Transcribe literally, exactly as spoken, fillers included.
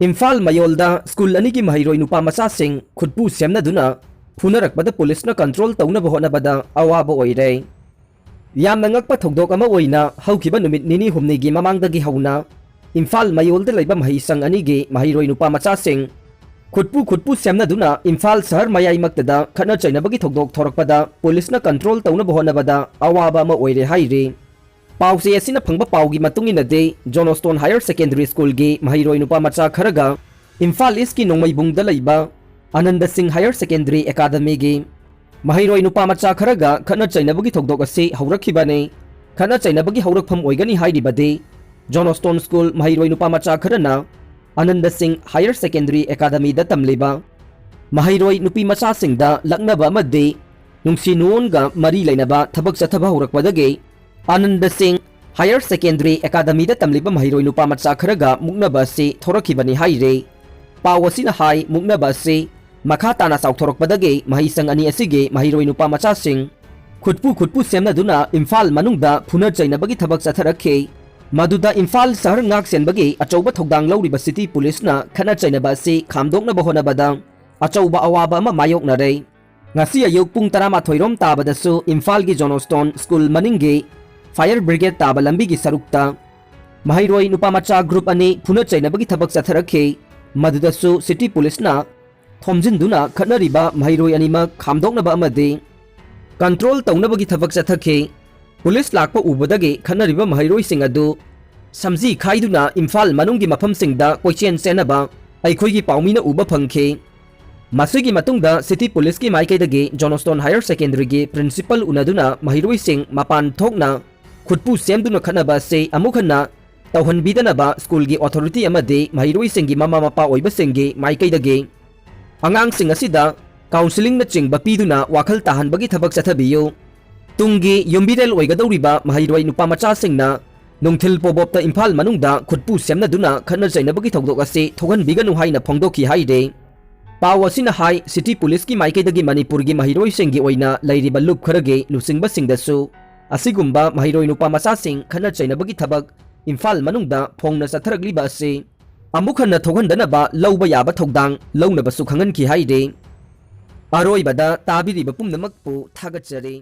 Imphal ꯃꯌꯣꯜꯗ school ꯑꯅꯤꯒꯤ ꯃꯍꯩꯔꯣꯏ ꯅꯨꯄꯥ ꯃꯆꯥꯁꯤꯡ ꯈꯨꯠꯄꯨ ꯁꯦꯝꯅꯗꯨꯅ ꯐꯨꯅꯔꯛꯄꯗ ꯄꯨꯂꯤꯁꯅ ꯀꯟꯇ꯭ꯔꯣꯜ ꯇꯧꯅꯕ ꯍꯣꯠꯅꯕꯗ ꯑꯋꯥꯕ ꯑꯣꯏꯔꯦ꯫ ꯌꯥꯝꯅ ꯉꯛꯄ ꯊꯧꯗꯣꯛ ꯑꯃ ꯑꯣꯏꯅ ꯍꯧꯈꯤꯕ ꯅꯨꯃꯤꯠ ꯅꯤꯅꯤ ꯍꯨꯝꯅꯤꯒꯤ ꯃꯃꯥꯡꯗꯒꯤ ꯍꯧꯅ ꯏꯝꯐꯥꯜ ꯃꯌꯣꯜꯗ ꯂꯩꯕ ꯃꯍꯩꯁꯪ ꯑꯅꯤꯒꯤ ꯃꯍꯩꯔꯣꯏ ꯅꯨꯄꯥ ꯃꯆꯥꯁꯤꯡ ꯈꯨꯠꯄꯨ ꯈꯨꯠꯄꯨ ꯁꯦꯝꯅꯗꯨꯅ ꯏꯝꯐꯥꯜ ꯁꯍꯔ ꯃꯌꯥꯏꯃꯛꯇꯗ ꯈꯠꯅ ꯆꯩꯅꯕꯒꯤ ꯊꯧꯗꯣꯛ ꯊꯣꯔꯛꯄꯗ ꯄꯨꯂꯤꯁꯅ ꯀꯟꯇ꯭ꯔꯣꯜ ꯇꯧꯅꯕ ꯍꯣꯠꯅꯕꯗ ꯑꯋꯥꯕ ꯑꯃ ꯑꯣꯏꯔꯦ ꯍꯥꯏꯔꯤ꯫ ꯄꯥꯎꯆꯦ ꯑꯁꯤꯅ ꯐꯪꯕ ꯄꯥꯎꯒꯤ ꯃꯇꯨꯡ ꯏꯟꯅꯗꯤ, ꯖꯣꯟꯁꯇꯣꯟ ꯍꯥꯌꯔ ꯁꯦꯀꯦꯟꯗꯔꯤ ꯁ꯭ꯀꯨꯜꯒꯤ ꯃꯍꯩꯔꯣꯏ ꯅꯨꯄꯥ ꯃꯆꯥ ꯈꯔꯒ ꯏꯝꯐꯥꯜ ꯏꯁꯀꯤ ꯅꯣꯡꯃꯩꯕꯨꯡꯗ ꯂꯩꯕ ꯑꯅꯟꯗ ꯁꯤꯡ ꯍꯥꯌꯔ ꯁꯦꯀꯦꯟꯗꯔꯤ ꯑꯦꯀꯥꯗꯃꯤꯒꯤ ꯃꯍꯩꯔꯣꯏ ꯅꯨꯄꯥ ꯃꯆꯥ ꯈꯔꯒ ꯈꯠꯅ ꯆꯩꯅꯕꯒꯤ ꯊꯧꯗꯣꯛ ꯑꯁꯤ ꯍꯧꯔꯛꯈꯤꯕꯅꯤ꯫ ꯈꯠꯅ ꯆꯩꯅꯕꯒꯤ ꯍꯧꯔꯛꯐꯝ ꯑꯣꯏꯒꯅꯤ ꯍꯥꯏꯔꯤꯕꯗꯤ, ꯖꯣꯟꯁꯇꯣꯟ ꯁ꯭ꯀꯨꯜ ꯃꯍꯩꯔꯣꯏ ꯅꯨꯄꯥ ꯃꯆꯥ ꯈꯔꯅ ꯑꯅꯟꯗ ꯁꯤꯡ ꯍꯥꯌꯔ ꯁꯦꯀꯦꯟꯗꯔꯤ ꯑꯦꯀꯥꯗꯃꯤꯗ ꯇꯝꯂꯤꯕ ꯃꯍꯩꯔꯣꯏ ꯅꯨꯄꯤ ꯃꯆꯥꯁꯤꯡꯗ ꯂꯛꯅꯕ ꯑꯃꯗꯤ ꯅꯨꯡꯁꯤ ꯅꯨꯡꯉꯣꯟꯒ ꯃꯔꯤ ꯂꯩꯅꯕ ꯊꯕꯛ ꯆꯠꯊꯕ ꯍꯧꯔꯛꯄꯗꯒꯤ ꯑꯅꯟꯗ ꯁꯤꯡ ꯍꯥꯌꯔ ꯁꯦꯀꯦꯟꯗꯔꯤ ꯑꯦꯀꯥꯗꯃꯤꯗ ꯇꯝꯂꯤꯕ ꯃꯍꯩꯔꯣꯏ ꯅꯨꯄꯥ ꯃꯆꯥ ꯈꯔꯒ ꯃꯨꯛꯅꯕ ꯑꯁꯤ ꯊꯣꯔꯛꯈꯤꯕꯅꯤ ꯍꯥꯏꯔꯤ꯫ ꯄꯥꯎ ꯑꯁꯤꯅ ꯍꯥꯏ, ꯃꯨꯛꯅꯕ ꯑꯁꯤ ꯃꯈꯥ ꯇꯥꯅ ꯆꯥꯎꯊꯣꯔꯛꯄꯗꯒꯤ ꯃꯍꯩꯁꯪ ꯑꯅꯤ ꯑꯁꯤꯒꯤ ꯃꯍꯩꯔꯣꯏ ꯅꯨꯄꯥ ꯃꯆꯥꯁꯤꯡ ꯈꯨꯠꯄꯨ ꯈꯨꯠꯄꯨ ꯁꯦꯝꯅꯗꯨꯅ ꯏꯝꯐꯥꯜ ꯃꯅꯨꯡꯗ ꯐꯨꯅ ꯆꯩꯅꯕꯒꯤ ꯊꯕꯛ ꯆꯠꯊꯔꯛꯈꯤ꯫ ꯃꯗꯨꯗ ꯏꯝꯐꯥꯜ ꯁꯍꯔ ꯉꯥꯛ ꯁꯦꯟꯕꯒꯤ ꯑꯆꯧꯕ ꯊꯧꯗꯥꯡ ꯂꯧꯔꯤꯕ ꯁꯤꯇꯤ ꯄꯨꯂꯤꯁꯅ ꯈꯠꯅ ꯆꯩꯅꯕ ꯑꯁꯤ ꯈꯥꯝꯗꯣꯛꯅꯕ ꯍꯣꯠꯅꯕꯗ ꯑꯆꯧꯕ ꯑꯋꯥꯕ ꯑꯃ ꯃꯥꯌꯣꯛꯅꯔꯦ꯫ ꯉꯁꯤ ꯑꯌꯨꯛ ꯄꯨꯡ ꯇꯔꯥꯃꯥꯊꯣꯏ ꯔꯣꯝ ꯇꯥꯕꯗꯁꯨ ꯏꯝꯐꯥꯜꯒꯤ ꯖꯣꯟꯁꯇꯣꯟ ꯁ꯭ꯀꯨꯜ ꯃꯅꯤꯡꯒꯤ ꯐꯥꯌꯔ ꯕ꯭ꯔꯤꯒꯦꯗ ꯇꯥꯕ ꯂꯝꯕꯤꯒꯤ ꯁꯔꯨꯛꯇ ꯃꯍꯩꯔꯣꯏ ꯅꯨꯄꯥ ꯃꯆꯥ ꯒ꯭ꯔꯨꯞ ꯑꯅꯤ ꯐꯨꯅ ꯆꯩꯅꯕꯒꯤ ꯊꯕꯛ ꯆꯠꯊꯔꯛꯈꯤ꯫ ꯃꯗꯨꯗꯁꯨ ꯁꯤꯇꯤ ꯄꯨꯂꯤꯁꯅ ꯊꯣꯝꯖꯤꯟꯗꯨꯅ ꯈꯠꯅꯔꯤꯕ ꯃꯍꯩꯔꯣꯏ ꯑꯅꯤꯃꯛ ꯈꯥꯝꯗꯣꯛꯅꯕ ꯑꯃꯗꯤ ꯀꯟꯇ꯭ꯔꯣꯜ ꯇꯧꯅꯕꯒꯤ ꯊꯕꯛ ꯆꯠꯊꯈꯤ꯫ ꯄꯨꯂꯤꯁ ꯂꯥꯛꯄ ꯎꯕꯗꯒꯤ ꯈꯠꯅꯔꯤꯕ ꯃꯍꯩꯔꯣꯏꯁꯤꯡ ꯑꯗꯨ ꯁꯝꯖꯤ ꯈꯥꯏꯗꯨꯅ ꯏꯝꯐꯥꯜ ꯃꯅꯨꯡꯒꯤ ꯃꯐꯝꯁꯤꯡꯗ ꯀꯣꯏꯆꯦꯟ ꯆꯦꯟꯅꯕ ꯑꯩꯈꯣꯏꯒꯤ ꯄꯥꯎꯃꯤꯅ ꯎꯕ ꯐꯪꯈꯤ꯫ ꯃꯁꯤꯒꯤ ꯃꯇꯨꯡꯗ ꯁꯤꯇꯤ ꯄꯨꯂꯤꯁꯀꯤ ꯃꯥꯏꯀꯩꯗꯒꯤ ꯖꯣꯟꯁꯇꯣꯟ ꯍꯥꯌꯔ ꯁꯦꯀꯦꯟꯗꯔꯤꯒꯤ ꯄ꯭ꯔꯤꯟꯁꯤꯄꯜ ꯎꯅꯗꯨꯅ ꯃꯍꯩꯔꯣꯏꯁꯤꯡ ꯃꯄꯥꯟ ꯊꯣꯛꯅ ꯈꯨꯠꯄꯨ ꯁꯦꯝꯗꯨꯅ ꯈꯠꯅꯕ ꯑꯁꯤ ꯑꯃꯨꯛ ꯍꯟꯅ ꯇꯧꯍꯟꯕꯤꯗꯅꯕ ꯁ꯭ꯀꯨꯜꯒꯤ ꯑꯣꯊꯣꯔꯤꯇꯤ ꯑꯃꯗꯤ ꯃꯍꯩꯔꯣꯏꯁꯤꯡꯒꯤ ꯃꯃꯥ ꯃꯄꯥ ꯑꯣꯏꯕꯁꯤꯡꯒꯤ ꯃꯥꯏꯀꯩꯗꯒꯤ ꯑꯉꯥꯡꯁꯤꯡ ꯑꯁꯤꯗ ꯀꯥꯎꯟꯁꯤꯂꯤꯡꯅꯆꯤꯡꯕ ꯄꯤꯗꯨꯅ ꯋꯥꯈꯜ ꯇꯥꯍꯟꯕꯒꯤ ꯊꯕꯛ ꯆꯠꯊꯕꯤꯌꯨ꯫ ꯇꯨꯡꯒꯤ ꯌꯨꯝꯕꯤꯔꯦꯜ ꯑꯣꯏꯒꯗꯧꯔꯤꯕ ꯃꯍꯩꯔꯣꯏ ꯅꯨꯄꯥ ꯃꯆꯥꯁꯤꯡꯅ ꯅꯨꯡꯊꯤꯜ ꯄꯣꯕꯣꯞꯇ ꯏꯝꯐꯥꯜ ꯃꯅꯨꯡꯗ ꯈꯨꯠꯄꯨ ꯁꯦꯝꯅꯗꯨꯅ ꯈꯠꯅ ꯆꯩꯅꯕꯒꯤ ꯊꯧꯗꯣꯛ ꯑꯁꯤ ꯊꯣꯛꯍꯟꯕꯤꯒꯅꯨ ꯍꯥꯏꯅ ꯐꯣꯡꯗꯣꯛꯈꯤ ꯍꯥꯏꯔꯤ꯫ ꯄꯥꯎ ꯑꯁꯤꯅ ꯍꯥꯏ, ꯁꯤꯇꯤ ꯄꯨꯂꯤꯁꯀꯤ ꯃꯥꯏꯀꯩꯗꯒꯤ ꯃꯅꯤꯄꯨꯔꯒꯤ ꯃꯍꯩꯔꯣꯏꯁꯤꯡꯒꯤ ꯑꯣꯏꯅ ꯂꯩꯔꯤꯕ ꯂꯨꯞ ꯈꯔꯒꯤ ꯂꯨꯆꯤꯡꯕꯁꯤꯡꯗꯁꯨ ꯑꯁꯤꯒꯨꯝꯕ ꯃꯍꯩꯔꯣꯏ ꯅꯨꯄꯥ ꯃꯆꯥꯁꯤꯡ ꯈꯠꯅ ꯆꯩꯅꯕꯒꯤ ꯊꯕꯛ ꯏꯝꯐꯥꯜ ꯃꯅꯨꯡꯗ ꯐꯣꯡꯅ ꯆꯠꯊꯔꯛꯂꯤꯕ ꯑꯁꯤ ꯑꯃꯨꯛ ꯍꯟꯅ ꯊꯣꯛꯍꯟꯗꯅꯕ ꯂꯧꯕ ꯌꯥꯕ ꯊꯧꯗꯥꯡ ꯂꯧꯅꯕꯁꯨ ꯈꯪꯍꯟꯈꯤ ꯍꯥꯏꯔꯤ꯫ ꯑꯔꯣꯏꯕꯗ ꯇꯥꯕꯤꯔꯤꯕ ꯄꯨꯝꯅꯃꯛꯄꯨ ꯊꯥꯒꯠꯆꯔꯤ꯫